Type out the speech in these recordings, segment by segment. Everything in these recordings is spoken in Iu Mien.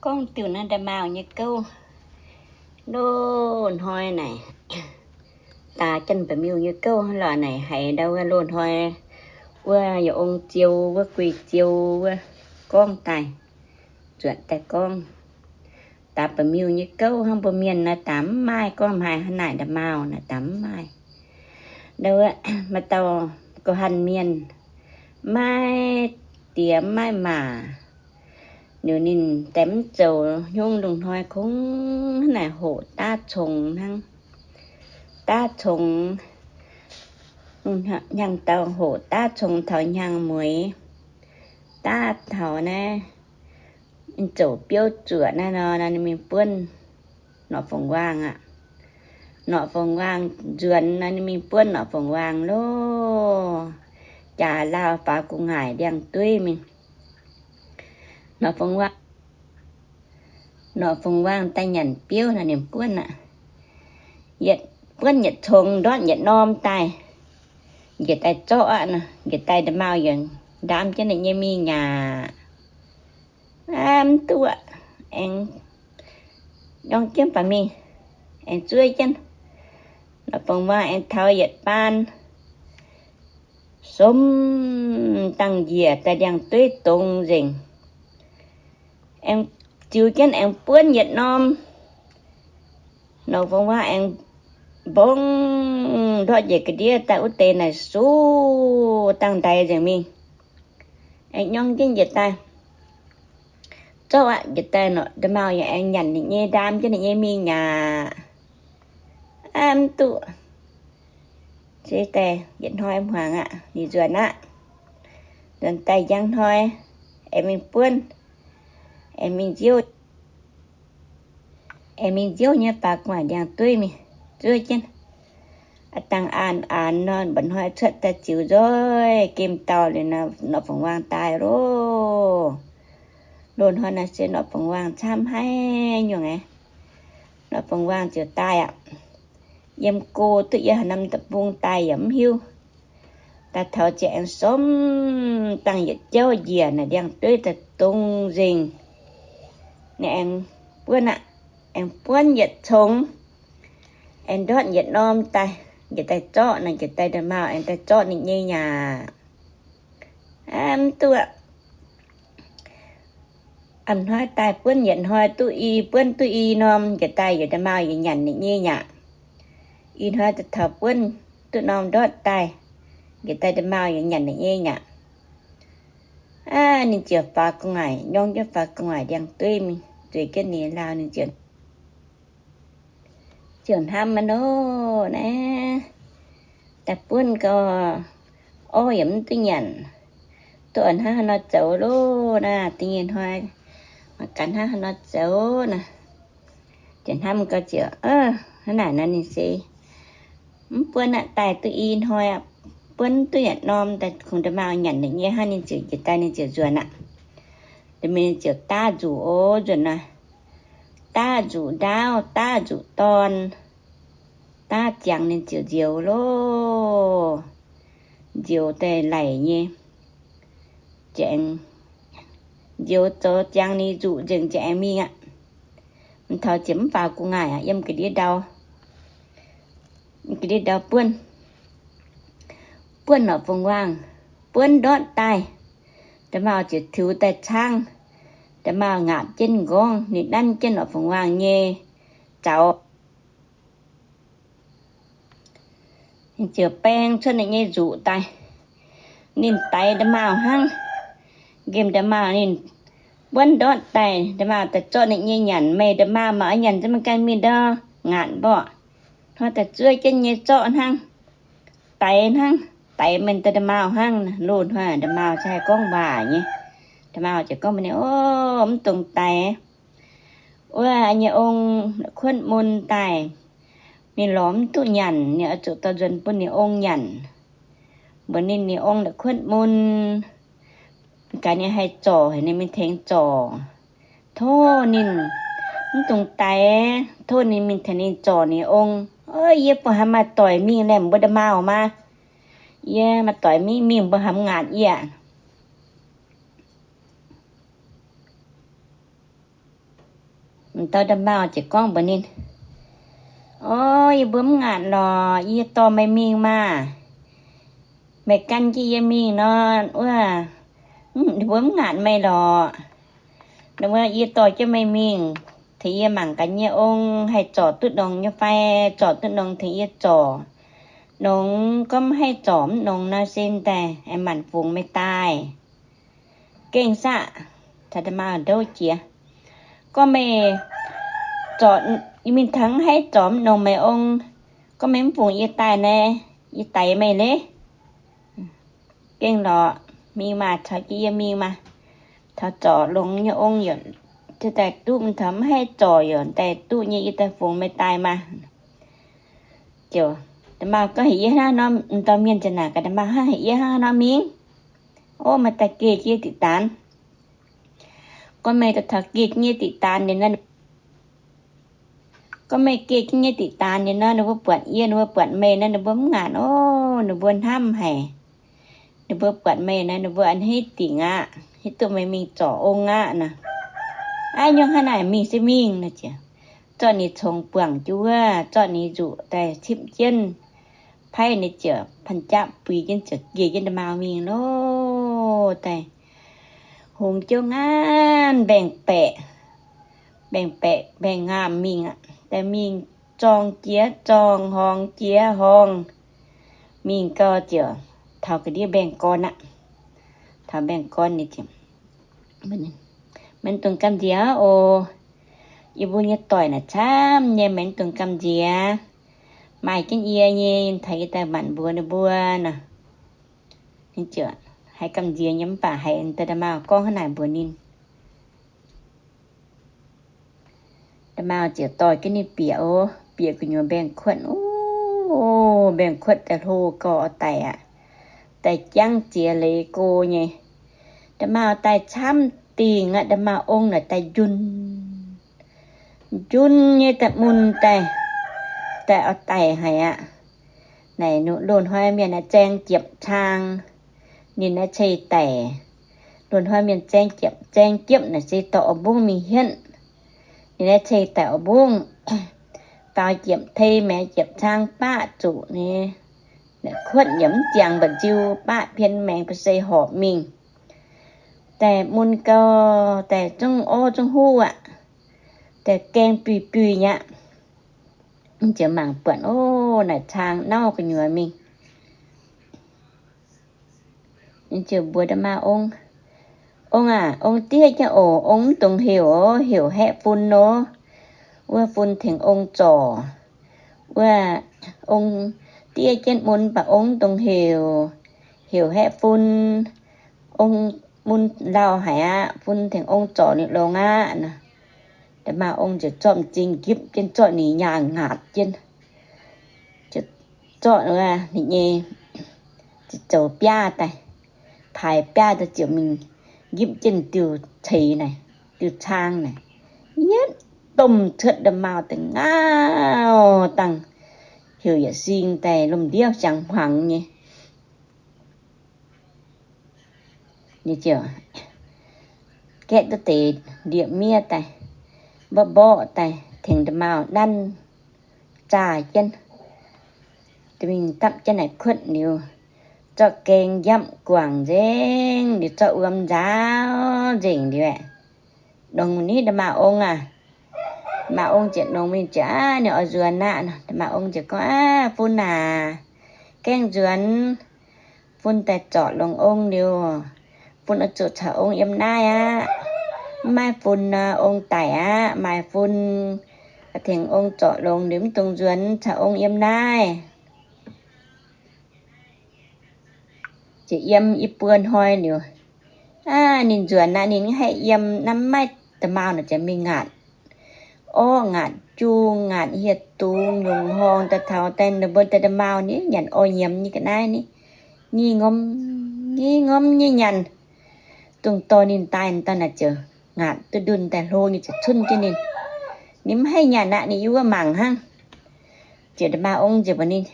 Gorngv diuh naaiv nda'maauh nyei gouv. Loz-hnoi naaic, daaih janx-ba'miuh nyei gouv lorqc naaic, haiz ndau wuov loz-hnoi wuov yaac ong-ziou wuov, guix-ziou wuov gorngv daaih, zuotc daaih gorngv. Daaih ba'miuh nyei gouv hnangv mbuo mienh naaiv daaih mv maaih gorngv haaix naaic nda'maauh naaic daaih mv maaih. Ndau wuov maaih dauh gorqv-hanh mienh, maiv diex maiv maac, liuz ninh daaih mv zoux hnyungv, lungh hnoi kungx naaic hoqc daav congx hnangv. Daav congx, hnyangx-daauh hoqc daav congx taux hnyangx-mueiz. Daav taux naaiv, ninh ziouc biouv zuoqc naaiv nor, ninh mingh buonv Norqc Fongc Waangh aqv. Norqc Fongc Waangh nzuonx nor, ninh mingh buonv Norqc Fongc Waangh loh, jaax laauh faaux gu'nguaaic ndiangx-dueiv mingh. Norqc Fongc Waangh, Norqc Fongc Waangh daaih nyanc biouv nor, ninh buonv aqv. Yietc buonv yietc congx, ndortv yietc norm daaih, njiec daaih zorqv aqv nor, njiec daaih nda'maauh yaac ndaam jienv ninh nyei mingh aqv. Mv duqv, aengx nyorng jienv baac mingh, aengx zuov jienv. Norqc Fongc Waangh aengx taux yietc baan, somv dangh njiec daaih ndiangx-dueiv dongz nzengc. Aengx ziux jienv aengx buonv yietc norm. Norqc Fongc Waangh aengx mbong ndortv njiec ga'ndiev daaih wuov deix naaic, suv dangh ndaix nzengc mingh. Aengx nyorng jienv njiec daaih zorqv aqv, njiec daaih nor, nda'maauh yaac aengx nyanc ninh nyei, ndaam jienv ninh nyei mingh aqv. Aav, mv duqv. Se daaih yietc hnoi hmuangx aqv, ninh nzuonx aqv. Nzuonx daaih njang hnoi, aengx mingh buonv, aengx mingh nziouv, aengx mingh nziouv nyei faaux gu'nguaaic ndiangx-dueiv mingh zuov jienv. Aav dangh aanx aanx nor, mba'hnoi cuotv daaih ziux nzoih gemh dauh liuz nor, Norqc Fongc Waangh daaih loh. Loz-hnoi naaiv se Norqc Fongc Waangh camv haic nyungc aqv. Norqc Fongc Waangh ziouc daaih aqv. Yiem go duqv yiem haaix norm deic-bung daaih yaac mv hiuv. Daaih taux ziouc aengx somv dangh yietc jauv njiec naaic ndiangx-dueiv daaih dongz nzengc. Ninh aengx buonv aqv, aengx buonv yietc congx, aengx ndortv yietc norm daaih, njiec daaih zorqv naaic, njiec daaih nda'maauh aengx daaih zorqv ninh nyei aqv. Aav, mv duqv aqv. A'hnoi daaih buonv yietc hnoi duqv i, buonv duqv i norm, njiec daaih yietc nda'maauh yaac nyanc ninh nyei aqv. Ih hnoi daaih taux buonv duqv norm ndortv daaih, njiec daaih nda'maauh yaac nyanc ninh nyei aqv. Aav, ninh ziouc faaux gu'nguaaic, nyorng jienv faaux gu'nguaaic ndiangx-dueiv mingh zueiz jienv ninh laauh, ninh ziouc ziouc hnamv aqv nor, naaiv daaih buonv gau, orv yaac mv duqv nyanc, duqv hnangv haaix nor zoux loh naaiv, da'nyeic hnoi mangc gaax hnangv haaix nor zoux naaiv. Ziouc hnamv gau ziouc, hnangv naaic nor ninh se mv buonv aqv, daaih duqv i hnoi aqv, buonv duqv yietc norm daaih kungx nda'maauh nyanc ninh nyei hnangv, ninh ziouc njiec daaih ninh ziouc nzuonx aqv. Da'mienh ziouc daav nzuqc oc, nzuonx naaiv, daav nzuqc ndaauv, daav nzuqc dorn, daav ziangx ninh ziouc nzioux loh. Nzioux daaih laic nyei, ziouc aengx nzioux zoux ziangx ninh nzuqc nzengc ziouc aengx mingh aqv. Mv taux ziouc mv faaux gu'nguaaic aqv, yiem ga'ndiev ndau, ga'ndiev ndau buonv, buonv Norqc Fongc Waangh, buonv ndortv daaih, nda'maauh ziouc tiux daaih caangv, nda'maauh ngaapc jienv nqorngv, ninh nanv jienv Norqc Fongc Waangh nyei zaux. Ninh ziouc baeng cuotv ninh nyei nzuqc daaih. Ninh daix nda'maauh hnangv. Nqemh nda'maauh ninh buonv ndortv daaih, nda'maauh daaih zorqv ninh nyei nyanc. Meih nda'maauh maaih oix nyanc za'gengh mingh ndau ngaatc mborqv. Hnoi daaih zuov jienv nyei zorqv hnangv, daix hnangv, daix meih nda'maauh hnangv. Loz-hnoi nda'maauh se haih gorngv waac nyei. Nda'maauh ziouc gorngv mbuox ninh, O, mv dungx daix. Wuov nyei ong la'kuotv mun daaih, ninh lorz mv duqv nyanc, ninh oix zuqc dorh nzuonx bun ninh ong nyanc. Mbuox ninh, ninh ong la'kuotv mun, gaax ninh haih zorc, ninh mingh tengx zorc. Tov ninh, mv dungx daix, tov ninh mingh tengx ninh zorc ninh ong. Yie mbuo hnamv maaih doic mingh laeh mbuo nda'maauh maah. Yie maaih doic mingh, mingh mbuo hnamv ngaatc yie aqv. M'dauh nda'maauh ziouc gorngv mbuox ninh, O, yie mbuo mv ngaatc lorqc. Yie dorh meih mingh maah. Meih gan jienv yie mingh nor, wuov, ninh mbuo mv ngaatc meih lorqc. Ninh mbuo, yie dorh jienv meih mingh, tengx yie mangc gaax nyei ong haih zorc duqv nongx nyei fai, zorc duqv nongx tengx yie zorc. Nongx gorngv mv haih zorc mv nongx nor, se daaih aengx maanc fungx meih daaih. Gengh saqv, caux nda'maauh ndouv jiex. Gorngv meih zorc, yie mingh taux mv haih zorc mv nongx meih ong, gorngv meih mv fungx yie daaih naaic, yie daix meih leiz. Gengh lorqc, mingh maah, caux jienv yie mingh maah. Taux zorc longx nyei ong yaac daaih duqv, mingh taux mv haih zorc yaac daaih duqv nyei, yie daaih fungx meih daaih maah. Ziouc, nda'maauh gorngv, Heuc yie hnangv nor. M'dauh mienh ziouc naaic gaax nda'maauh, Hnangv heuc yie hnangv nor mingh? O, meih daaih geh jienv nyei diqc daanx. Gorngv meih daaih taux geh jienv nyei diqc daanx liuz nor, gorngv meih geh jienv nyei diqc daanx liuz nor, ninh mbuo buatc yie, ninh mbuo buatc meih nor, ninh mbuo mv ngaatc oc. Ninh mbuo hnamv haic. Ninh mbuo buatc meih nor, ninh mbuo a'hneiv dingc aqv, hiuv duqv meih mingh zorc ong aqv nor. Aav, hnyouv hnangv naaic mingh se mingh nor ziouc, zorqv ninh congx buangh jienv wuov, zorqv ninh nzuqc daaih cipv jienv, paaiv ninh ziouc panh japv buix jienv ziouc geh jienv nda'maauh mingh loh. Daaih hungx jouv ngaanv mbaengx-baeqc, mbaengx-baeqc mbaengx-ngaamh mingh aqv. Daaih mingh zorng jiex zorng, horngz jiex horngz, mingh gau ziouc taux ga'ndiev mbaengx-gorn aqv. Taux mbaengx-gorn ninh ziouc, Meih mv dungx gamh nziex oc. Yie mbuo nyei doic naaic camv nyei, meih mv dungx gamh nziex. Maaih jienv yie nyei, taux yie daaih maanc mbuox ninh mbuo nor. Ninh ziouc haiz gamh nziex nyei mv baac haiz da'maauh gorngv hnangv naaic mbuox ninh. Da'maauh ziouc dorh jienv ninh bieqc oc, bieqc gu'nyuoz mbaengx-kuotv oc. Mbaengx-kuotv daaih hlo gau oix daic aqv. Daaih jangv ziex leiz go nyei. Da'maauh daaih camv dingh aqv. Da'maauh ong naaic daaih njun njun nyei daaih mun daaih, daaih oix daic haic aqv. Naaic loz-hnoi mienh naaiv zaeng jiepc cang, ninh naaiv ceix daic. Loz-hnoi mienh zaeng jiepc, zaeng jiepc naaic se dorh oix mbungv mingh hietv. Ninh naaiv ceix daic oix mbungv faaux jiepc tei maengx jiepc cang baqv zuqc nyei. Kuotv yaac mv ziangx mba'nziu, baqv pien maengx ba'sei horpc mingh. Daaih mun gau, daaih zungv orv zungv huv aqv. Daaih gaeng biuix-biuix nyei aqv. Ziouc mangc buatc, o, naaic cang nauv gu'nyuoz mingh. Ziouc mbuox da'maauh ong, Ong aac, ong diev jienv oc. Ong mv dungx heuc oc. Heuc haeqv fun oc. Wuov fun tengx ong zorc. Wuov ong diev jienv mun, mv baac ong mv dungx heuc. Heuc haeqv fun. Ong mun lauh haic aqv. Fun tengx ong zorc liuz longx aqv. Da'maauh ong ziouc zorqv m'zing njipv jienv, zorqv ninh nyaah ngaatc jienv. Zorqv ninh nyei, ziouc zoux biaav daaih, paaix biaav daaih ziouc mingh njipv jienv diuh ceix naaic, diuh cang naaic, yietv domh cuotv da'maauh daaih ngauh dangh, heuc yietc sing daaih lomh ndiev siang-hmuangx nyei. Ninh ziouc gaeqv duqv deix ndie-miev daaih, mborqv mborqv daaih tengx da'maauh nanv zaah jienv, mingh dapv jienv naaic kuotv liuz, zorqv gaeng njapv guangc nzengc liuz, zorqv wuom nzaaux nzengc liuz aeqv, nongx ninh da'maauh ong aac. Da'maauh ong ziouc nongx mingh ziouc, aav, ninh oix nzuonx aqv nor. Da'maauh ong ziouc gorngv, Aav, fun aac, gaengh nzuonx. Fun daaih zorc longx ong liuz, fun oix zuqc caux ong yiem naaiv aqv. Mv maaih fun nor, ong daic aqv. Maaih fun tengx ong zorc longx liuz, mv dungx nzuonx, caux ong yiem naaiv. Ziouc yiem i buo hnoi liuz, aav, ninh nzuonx aqv. Ninh mv haih yiem, naaiv mv maaih da'maauh naaic, ziouc mingh ngaatc orv, ngaatc jung, ngaatc hieh dungz, nyungc horngh daaih taux daaih, ninh mbuo daaih da'maauh ni nyanc orv nyiemz nyei ga'naaiv ni, nyic ngomz, nyic ngomz nyei nyanc. Dongh dorh ninh daaih, daaih naaic ziouc ngaatc duqv ndunh daaih hlo nyei ziouc cunv jienv ninh. Ninh mv haih nyanc aqv. Ninh yiem wuov mangc hnangv. Ziouc da'maauh ong ziouc mbuox ninh,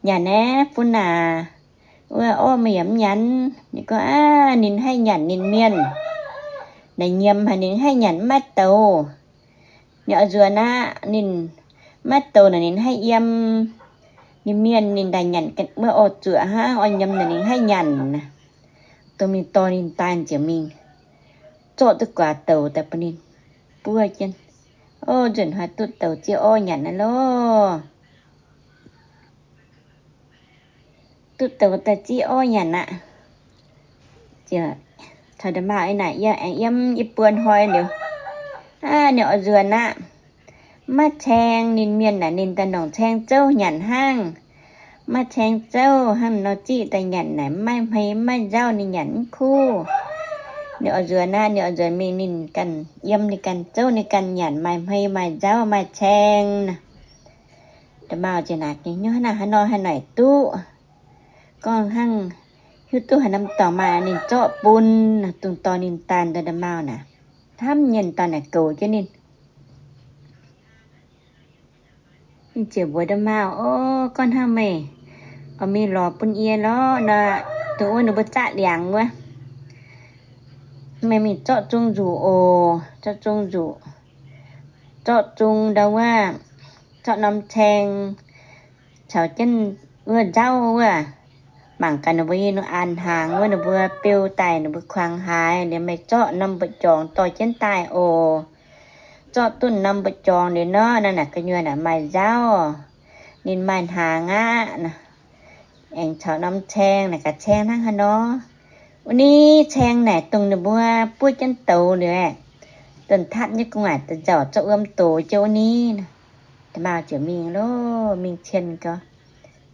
Nyanc aeqv, fun aac. Wuov orv meih yaac mv nyanc. Ninh gorngv, Aav, ninh haih nyanc ninh mienh. Naaic nyiemz haic, ninh haih nyanc mv maaih douz. Ninh oix nzuonx aqv, ninh maiv douz naaic ninh haih yiem. Ninh mienh ninh daaih nyanc wuov orv zuoqc hnangv, orv nyiem naaic ninh haih nyanc. Dongh mingh dorh ninh daaih ziouc mingh zorqv duqv guaax douz daaih bun ninh buov jienv. Ov, nzunc hnoi duqv douz zieqv orv nyanc aqv lorqc. Duqv douz daaih zieqv orv nyanc aqv. Ziouc caux nda'maauh naaic yiem, aengx yiem i buo hnoi liuz, ninh oix nzuonx aqv. Maiv caeng, ninh mienh naaic ninh daaih nongc caeng zouv nyanc hnangv. Maiv caeng zouv hnangv nor ziqv daaih nyanc naaic maiv hmei maiv nzauv, ninh nyanc mv kuv. Ninh oix nzuonx aqv, ninh oix nzuonx mingh ninh ganh yiem ninh ganh zouv ninh ganh nyanc maaih hmei maaih nzauv maaih caeng naaic. Nda'maauh ziouc naaic, hnyouv hnangv naaiv haaix nor haaix noic duqv? Gorngv hnangv hiuv duqv haaix norm dorngx maaih ninh zorqv bun, dongh dorh ninh daaih nda'maauh naaic, hnamv nyei dorh naaic goux jienv ninh. Ninh ziouc mbuox nda'maauh, Ov, gorngv hnangv meih oix mingh lorz bun yie lorqc nor, dongh wuov ninh mbuo zaqv liangx wuov, meih mingh zorqv zung nzuqc oc. Zorqv zung nzuqc, zorqv zung ndau wuov, zorqv norm caeng caux jienv wuov nzauv wuov, mangc gaax ninh mbuo nyei nor an hnaangx wuov ninh mbuo beu daaih ninh mbuo kuangx haaix, liuz meih zorqv norm mbu'jorngx dorh jienv daaih oc. Zorqv duqv norm mbu'jorngx liuz nor, naaiv naaic gu'nyuoz naaic maaih nzauv, ninh maaih hnaangx aqv. Aengx caux norm caeng naaic gaax, caeng hnangv haaix nor? Wuov ni caeng naaic dongh ninh mbuo buov jienv douz liuz aeqv, dongh tapv nyei gu'nguaaic da'nzauc zorqv wuom doz jienv wuov ni. Nda'maauh ziouc mingh loh, mingh cien gau,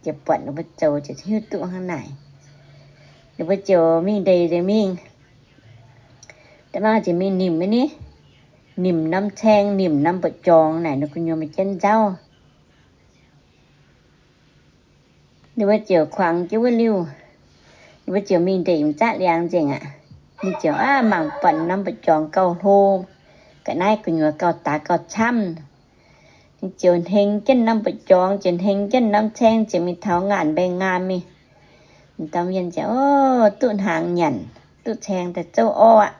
ziouc buatc ninh mbuo zoux ziouc hiuv duqv hnangv naaic. Ninh mbuo ziouc mingh ndeic nzengc mingh. Nda'maauh ziouc mingh nimc wuov ni, nimc norm caeng, nimc norm mbu'jorngx naaic ninh gu'nyuoz maaih jienv nzauv. Ninh mbuo ziouc kuangx jienv wuov liuh, ninh mbuo ziouc mingh ndeic m'zaqv liangx nzengc aqv. Ninh ziouc aav mangc buatc norm mbu'jorngx gauh hlo, ga'naaiv gu'nyuoz gauh daaix gauh camv. Ninh ziouc hnengx jienv norm mbu'jorngx, ziouc hnengx jienv norm caeng, ziouc mingh taux ngaanc mbaengx-ngaam mingh. M'dauh mienh ziouc, Ov, duqv hnaangx nyanc, duqv caeng daaih zouv orv aqv.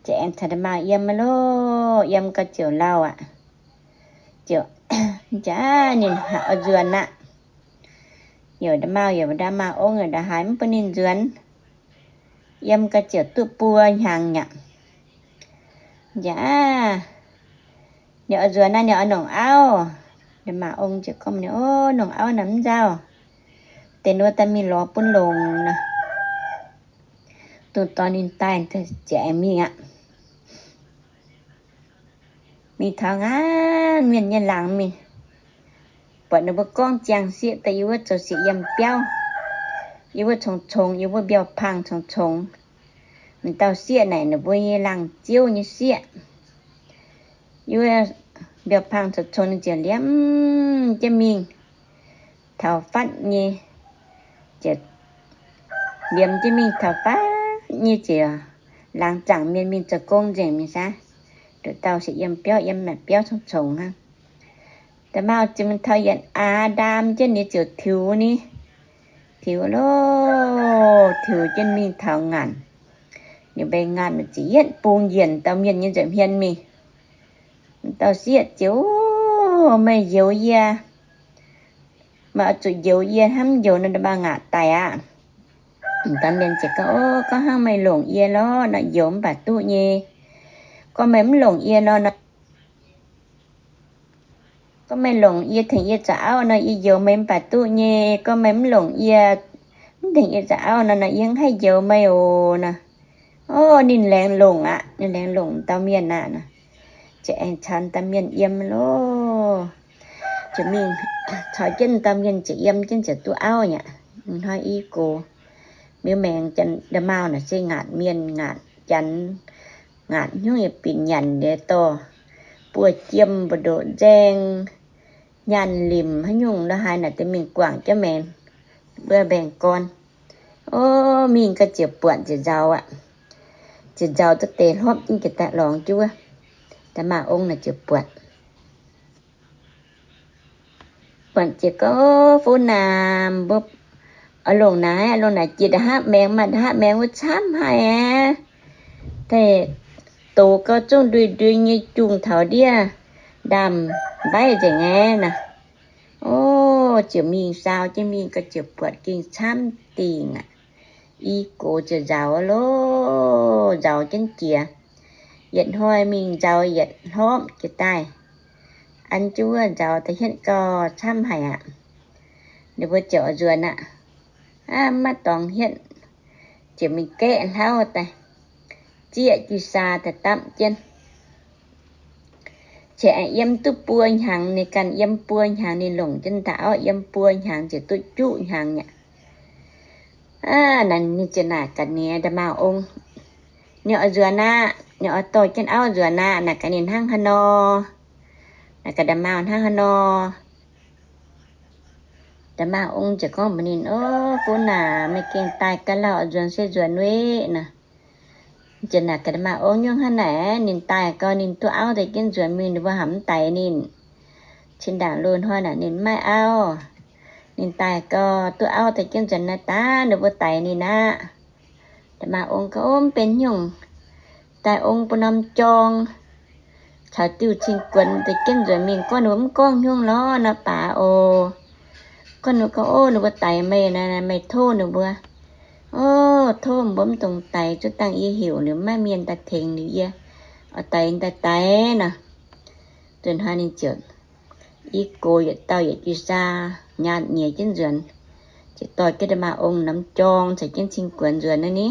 Ziouc aengx caux nda'maauh yiem aqv loh. Yiem gau ziouc lauh aqv. Ziouc, ninh ziouc, Aav, ninh oix nzuonx aqv. Yaac nda'maauh, yaac nda'maauh ong, yaac nda'haaix mv bun ninh nzuonx. Yiem gau ziouc duqv buo hnyangx aqv. Ninh ziouc, Aav, ninh oix nzuonx naaiv, ninh oix longc auv. Nda'maauh ong ziouc gorngv ninh, Ov, longc auv naaic mv nzauh. Deix nor daaih mingh lorz bun longc nor. Dongh dorh ninh daaih ziouc aengx mingh aqv. Mingh taux ngaanc mienh nyei laangz mingh, buatc ninh mbuo gorngv ziangh sieqv daaih yiem wuov zoux sieqv yiem biauv, yiem wuov congx-congx, yiem wuov mbiauh pang congx-congx. M'dauh sieqv naaic ninh mbuo nyei laangz ziouv nyei sieqv. Yiem wuov mbiauh pang congx-congx ninh ziouc liemh jienv mingh taux fatv nyei, ziouc liemh jienv mingh taux fatv nyei ziouc laangz zaangc mienh mingh zoux gong nzengc mingh saah. Nduqc dauh sieqv yiem biauv, yiem naaic biauv congx-congx hnangv. Da'maauh ziouc mingh taux yietc aav ndaam jienv ninh ziouc tiux ni. Tiux loh, tiux jienv mingh taux ngaanc. Ninh mbuo ngaanc ziouc yietv bung yienc dauh mienh nyei nza'hmien mingh. Dauh sieqv ziouc, Meih njoux yie, meih oix zuqc njoux yie hnangv, njoux nor nda'maauh ngaatc daic aqv. Dauh mienh ziouc gorngv, Ov, gorngv hnangv meih longc yie lorqc nor, njoux mv baac duqv nyei. Gorngv meih mv longc yie nor, gorngv meih longc yie tengx yie zoux auv nor, yie njoux meih mv baac duqv nyei. Gorngv meih mv longc yie, mv tengx yie zoux auv nor, nor yie mv haih njoux meih oc nor. Ov, ninh laengz longc aqv, ninh laengz longc dauh mienh aqv nor. Ziouc aengx caux dauh mienh yiem loh. Ziouc mingh caux jienv dauh mienh ziouc yiem jienv ziouc duqv auv aqv. Hnoi i gox, miuc maengx nda'maauh naaic se ngaatc mienh, ngaatc janx, ngaatc hnyouv yietc binc nyanc liuz dorh buoz-jiem, mbu'ndoqv nzaeng, nyaanh limc haaix nyungc la'haaix naaic deix mingh guangc jienv maengx, mbuo mbaengx gorn. Ov, mingh gau ziouc buatc ziouc nzauz aqv. Ziouc nzauz duqv deix hlopv jienv jiex daaih lorngx jienv wuov. Da'maauh ong naaic ziouc buatc. Buatc ziouc gorngv, Ov, fu naamh, mbuo oix longc naaiv, oix longc naaic jiex nda'haav maengx, maaih nda'haav maengx wuov camv haic aqv. Daaih Doz gau zungv ndui-ndui nyei jungh taux ndiev ndaamv-mbaiv nzengc aqv naaic. O, ziouc mingh saau jienv mingh gau ziouc buatc gengh camv dingc aqv. I gox ziouc nzauz loh, nzauz jienv jiex. Yietc hnoi mingh nzauz yietc hlormv jiex daaih. An jienv wuov nzauz daaih hietv gau camv haic aqv. Ninh mbuo ziouc nzuonx aqv. Aav, maiv dorngx hietv, ziouc mingh gaeqv hlauv daaih, zieqv jui-saa daaih dapv jienv. Qiex aengx yiem duqv buo hnyangx, ninh ganh yiem buo hnyangx, ninh longc jienv daaih auv yiem buo hnyangx ziouc duqv juqv hnyangx aqv. Aav, naaic ninh ziouc naaic gaax ninh nda'maauh ong, ninh oix nzuonx aqv, ninh oix dorh jienv auv nzuonx aqv. Naaic gaax ninh hnangv haaix nor, naaic gaax nda'maauh hnangv haaix nor. Nda'maauh ong ziouc gorngv mbuox ninh, O, fu naaic, meih gengh daaih ga'lauh, nzuonx se nzuonx weqv naaic. Ziouc naaic gaax nda'maauh ong, Nyungc hnangv naaic, ninh daaih gau ninh duqv auv daaih jienv nzuonx mingh, ninh mbuo hnamv mv daix ninh. Cin ndaangc loz-hnoi naaic ninh maiv auv. Ninh daaih gau duqv auv daaih jienv nzuonx naaiv daaih ninh mbuo daix ninh aqv. Nda'maauh ong gorngv, O, mv benx nyungc, daaih ong bun norm jorng caux diuh cing-guonx daaih jienv nzuonx mingh, gorngv ninh mbuo mv gorngv nyungc lorz nor baac oc. Gorngv ninh mbuo gorngv, O, ninh mbuo daix meih naaic, meih tov ninh mbuo. O, tov mbuo mv dungx daix, zuov dangh yie heuc liuz maiv mienh daaih tengx liuz yie oix daix daaih daix nor. Nzunc hnoi ninh ziouc i gox yietc dauh yietc jui-saa nyaanh nyiex jienv nzuonx, ziouc dorh jienv nda'maauh ong norm jorng caux jienv cing-guonx nzuonx naaiv ni.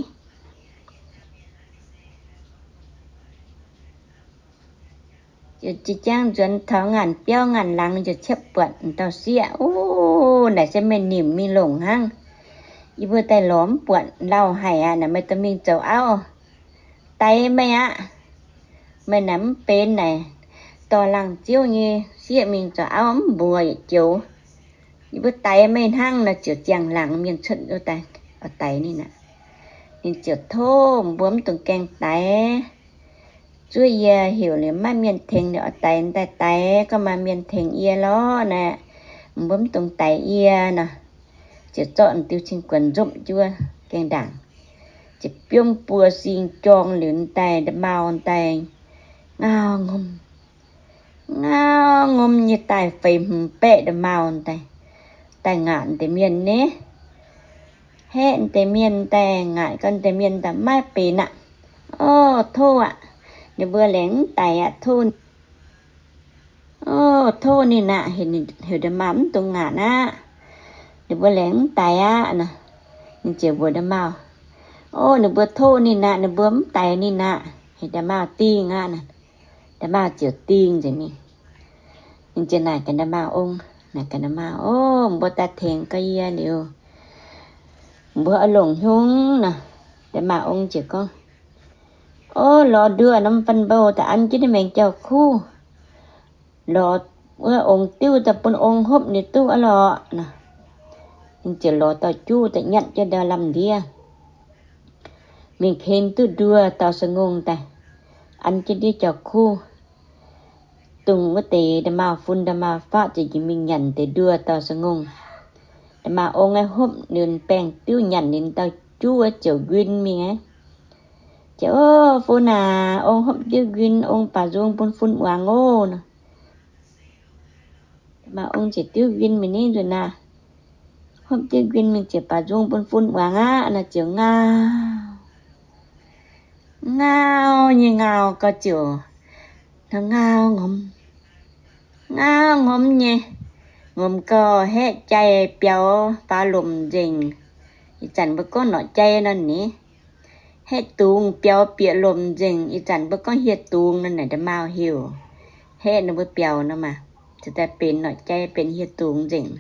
Ziouc jiex jaang nzuonx taux ngaanc biauv ngaanc laangz ninh ziouc ciepv buatc dauh sieqv, O, naaic se meih nimc mingh longc hnangv. Yie mbuo daaih lorz mv buatc lauh haic aqv. Naaic meih dorh mingh zoux auv, daix meih aqv. Meih naaic mv benx naaic dorh laangh ziouv nyei sieqv mingh zoux auv mv mbuox yietc joux. Yie mbuo daix meih hnangv nor. Ziouc ziangh laangz mienh cuotv daaih oix daix ninh aqv. Ninh ziouc tov mbuo mv dungx gaengh daix. Zuov yie heuc liuz maiv mienh tengx liuz oix daix daaih daix, gorngv maaih mienh tengx yie lorz naaic, mbuo mv dungx daix yie nor. Ziouc zorqv diuh cing-guonx nzopv jienv wuov gaengh ndaangc, ziouc biomv buo sing jorng liuz daaih nda'maauh daaih ngauh ngomh, ngauh ngomh nyei daaih feix hmz baeqv nda'maauh daaih, daaih ngaatc deix mienh ni. Haeqv deix mienh daaih ngaatc gau deix mienh daaih maiv benx aqv. O, tov aqv. Ninh mbuo laengz mv daic aqv. Tov, o, tov ninh aqv. Heuc nda'maauh mv dungx ngaatc aqv. Ninh mbuo laengz mv daic aqv nor. Ninh ziouc mbuox nda'maauh, O, ninh mbuo tov ninh aqv, ninh mbuo mv daic ninh aqv. Heuc nda'maauh dingh aqv nor. Nda'maauh ziouc dingh nzengc mingh. Ninh ziouc naaic gaax nda'maauh ong, naaic gaax nda'maauh, O, mbuo daaih tengx gau yie liuz, mbuo oix longc haaix nyungc nor? Nda'maauh ong ziouc gorngv, O, lorz nduoh norm faan mbouh daaih an jienv naaiv maengx jauv-kuv, lorz wuov ong diuv daaih bun ong hopv ninh duqv aqv lorqc nor. Ninh ziouc lorz dauh juv daaih nyatv jienv ndau lamh ndiev mingh ken duqv nduoh dauh sou-ngongh daaih, an jienv ndiev jauv-kuv. Dongh wuov deix nda'maauh fun nda'maauh faqv ziouc njiec mingh nyanc deix nduoh dauh sou-ngongh. Nda'maauh ong aeqv, hopv ninh baengh diuv nyanc ninh dauh juv wuov ziouc nquin mingh aqv. Ziouc, O, fun aac, ong hopv diuv nquin, ong baac nzung bun fun muangx oc nor. Nda'maauh ong ziouc diuv nquin mingh ni nzunc naaic, hopv diuv nquin mingh ziouc baac nzung bun fun muangx aqv nor. Ziouc ngau, ngau nyei ngau gau ziouc ngau ngomz, ngau ngomz nyei, ngomz gau haeqv jai biaux faaux lomc nzengc. Ih zanc mbuo gorngv norqc jai nor ni. Haeqv dungz biaux bieqc lomc nzengc. Ih zanc mbuo gorngv hieh dungz nor naaic nda'maauh heuc. Haeqv ninh mbuo biaux nor maah, ziouc daaih benx norqc jai, benx hieh dungz nzengc.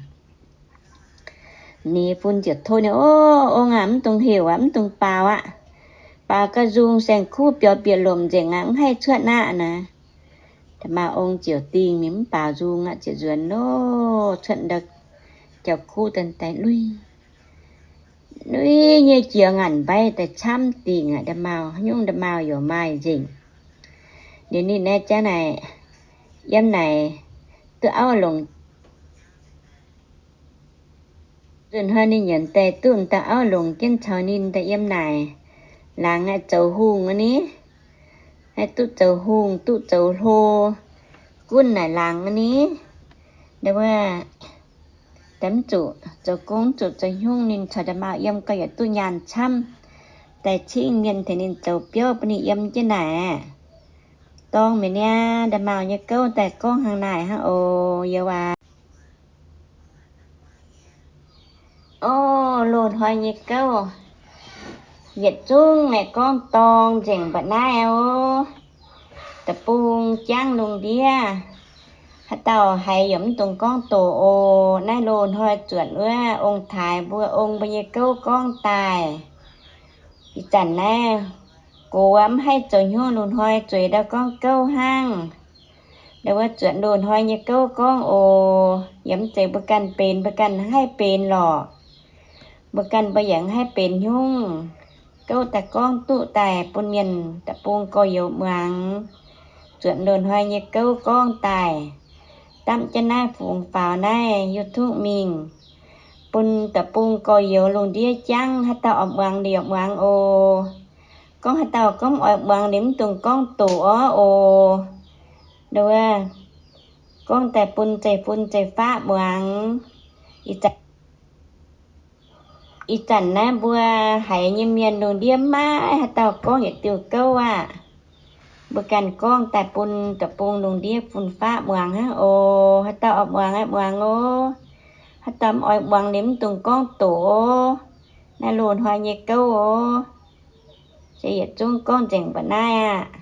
Ninh fun ziouc tov ninh, O, ong aac, mv dungx heuc aqv, mv dungx baaux aqv. Baaux gau nzung saeng-kuv biaux bieqc lomc nzengc aqv, mv haih cuotv aqv naaic. Nda'maauh ong ziouc dingh mingh mv baaux nzung aqv, ziouc nzuonx loh, cuotv ndau jauv-kuv daaih, daaih lui, lui nyei jiex ngaanc mbaiv daaih camv dingc aqv. Nda'maauh, haaix nyungc nda'maauh yaac maaih nzengc. Liuz ninh naaiv jangv naaic, yiem naaic duqv auv longc. Nzunc hnoi ninh nyienc daaih duqv dauh auv longc jienv caux ninh daaih yiem naaic laangz aqv, zoux hungh aqv ni. Naaiv duqv zoux hungh, duqv zoux hlo, gunv naaic laangz ni. Ndau wuov, daaih mv zuqc zoux gong, mv zuqc zoux hnyungv, ninh caux nda'maauh yiem gauh yietc duqv nyaanh camv. Daaih cingv mienh tengx ninh zoux biouv bun ninh yiem jienv naaic. Dorng mienh niaa, nda'maauh nyei gouv daaih gorngv hnangv naaic hnangv oc, youz aac. O, loz-hnoi nyei gouv, yietc zungv aengx gorngv dorng nzengc mba'naaiv oc. Deic-bung jangv lungh ndiev, haaix dauh haiz yaac mv dungx gorngv doqc oc. Naaiv loz-hnoi zuotc wuov ong-taaix mbuo, ong mbuo nyei gouv gorngv daaih. Ih zanc naaiv gox mv haih zoux hnyouv, loz-hnoi zueiz ndau gorngv gouv hnangv. Ndau wuov zuotc loz-hnoi nyei gouv gorngv oc. Yaac mv zeiz mbuo ganh benx, mbuo ganh haih benx lorqc. Mbuo ganh mbuo yaac haih benx hnyouv. Gouv daaih gorngv duqv daaih bun mienh deic-bung gorx-youz muangx. Zuotc loz-hnoi nyei gouv gorngv daaih, dapv jienv naaiv fungx faaux naaiv YouTube mingh, bun deic-bung gorx-youz lungh ndiev jangv. Haaix dauh oix muangx liuz muangx oc. Gorngv haaix dauh gorngv oix muangx liuz mv dungx gorngv doqc orv oc. Ndau wuov, gorngv daaih bun zeiv-fun zeiv-faqv muangx. Ih zanc naaiv mbuo haiz nyei mienh lungh ndiev maiv maaih haaix dauh gorngv yietc diuh gouv aqv. Mbuo ganh gorngv daaih bun deic-bung lungh ndiev fun-faqv muangx hnangv oc. Haaix dauh oix muangx aeqv, muangx oc. Haaix dauh mv oix muangx liuz mv dungx gorngv doqc oc. Naaiv loz-hnoi nyei gouv oc. Se yietc zungv gorngv nzengc mba'naaiv aqv.